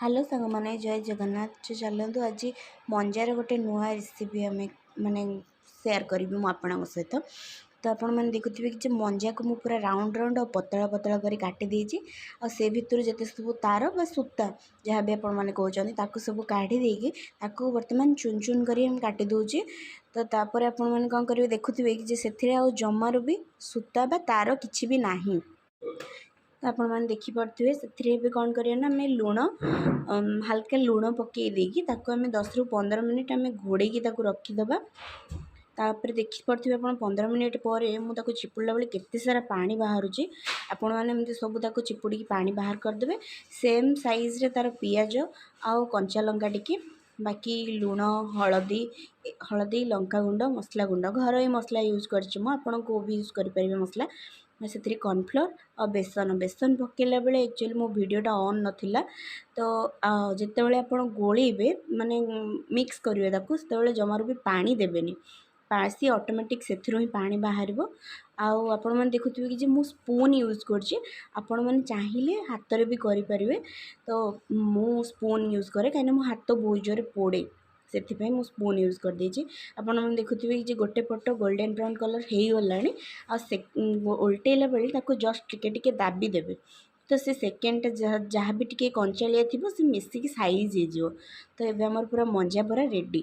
Hello ସାଙ୍ଗମାନେ, ଜୟ ଜଗନ୍ନାଥ। ଚାଲନ୍ତୁ, ଆଜି ମଞ୍ଜାର ଗୋଟେ ନୂଆ ରେସିପି ଆମେ ମାନେ ସେୟାର କରିବି ମୁଁ ଆପଣଙ୍କ ସହିତ। ତ ଆପଣମାନେ ଦେଖୁଥିବେ କି ଯେ ମଞ୍ଜାକୁ ମୁଁ ପୁରା ରାଉଣ୍ଡ ରାଉଣ୍ଡ ଆଉ ପତଳା ପତଳା କରି କାଟି ଦେଇଛି। ଆଉ ସେ ଭିତରୁ ଯେତେ ସବୁ ତାର ବା ସୂତା, ଯାହା ବି ଆପଣମାନେ କହୁଛନ୍ତି, ତାକୁ ସବୁ କାଢ଼ି ଦେଇକି ତାକୁ ବର୍ତ୍ତମାନ ଚୁନ ଚୁନ କରି ଆମେ କାଟି ଦେଉଛି। ତ ତାପରେ ଆପଣମାନେ କ'ଣ କରିବେ, ଦେଖୁଥିବେ କି ଯେ ସେଥିରେ ଆଉ ଜମାରୁ ବି ସୂତା ବା ତାର କିଛି ବି ନାହିଁ। ତ ଆପଣମାନେ ଦେଖିପାରୁଥିବେ, ସେଥିରେ ଏବେ କ'ଣ କରିବା ନା ଆମେ ଲୁଣ, ହାଲକା ଲୁଣ ପକାଇ ଦେଇକି ତାକୁ ଆମେ 10ରୁ 15 ମିନିଟ୍ ଆମେ ଘୋଡ଼େଇକି ତାକୁ ରଖିଦେବା। ତାପରେ ଦେଖିପାରୁଥିବେ ଆପଣ, 15 ମିନିଟ୍ ପରେ ମୁଁ ତାକୁ ଚିପୁଡ଼ିଲା ବେଳେ କେତେ ସାରା ପାଣି ବାହାରୁଛି। ଆପଣମାନେ ଏମିତି ସବୁ ତାକୁ ଚିପୁଡ଼ିକି ପାଣି ବାହାର କରିଦେବେ। ସେମ୍ ସାଇଜ୍ରେ ତା'ର ପିଆଜ ଆଉ କଞ୍ଚା ଲଙ୍କା ଟିକେ, ବାକି ଲୁଣ, ହଳଦୀ, ହଳଦୀ, ଲଙ୍କାଗୁଣ୍ଡ, ମସଲା ଗୁଣ୍ଡ, ଘରୋଇ ମସଲା ୟୁଜ୍ କରିଛି ମୁଁ, ଆପଣ କେଉଁ ବି ୟୁଜ୍ କରିପାରିବେ ମସଲା। ସେଥିରେ କର୍ଣ୍ଣଫ୍ଲୋର୍ ଆଉ ବେସନ। ବେସନ ପକାଇଲା ବେଳେ ଆକ୍ଚୁଆଲି ମୋ ଭିଡ଼ିଓଟା ଅନ୍ ନଥିଲା। ତ ଯେତେବେଳେ ଆପଣ ଗୋଳେଇବେ, ମାନେ ମିକ୍ସ କରିବେ ତାକୁ, ସେତେବେଳେ ଜମାରୁ ବି ପାଣି ଦେବେନି। ସିଏ ଅଟୋମେଟିକ୍ ସେଥିରୁ ହିଁ ପାଣି ବାହାରିବ। ଆଉ ଆପଣମାନେ ଦେଖୁଥିବେ କି ଯେ ମୁଁ ସ୍ପୁନ୍ ୟୁଜ୍ କରୁଛି। ଆପଣମାନେ ଚାହିଁଲେ ହାତରେ ବି କରିପାରିବେ। ତ ମୁଁ ସ୍ପୁନ୍ ୟୁଜ୍ କରେ, କାହିଁକିନା ମୋ ହାତ ବହୁତ ଜୋରେ ପୋଡ଼େ, ସେଥିପାଇଁ ମୁଁ ସ୍ପୁନ୍ ୟୁଜ୍ କରିଦେଇଛି। ଆପଣମାନେ ଦେଖୁଥିବେ କି ଯେ ଗୋଟେ ପଟ ଗୋଲ୍ଡେନ୍ ବ୍ରାଉନ୍ କଲର୍ ହେଇଗଲାଣି। ଆଉ ସେ ଓଲଟେଇଲା ବେଳେ ତାକୁ ଜଷ୍ଟ ଟିକେ ଟିକେ ଦାବି ଦେବେ, ତ ସେ ସେକେଣ୍ଡଟା ଯାହା ବି ଟିକେ କଞ୍ଚାଳିଆ ଥିବ, ସେ ମିଶିକି ସାଇଜ୍ ହେଇଯିବ। ତ ଏବେ ଆମର ପୁରା ମଞ୍ଜା ବରା ରେଡ଼ି।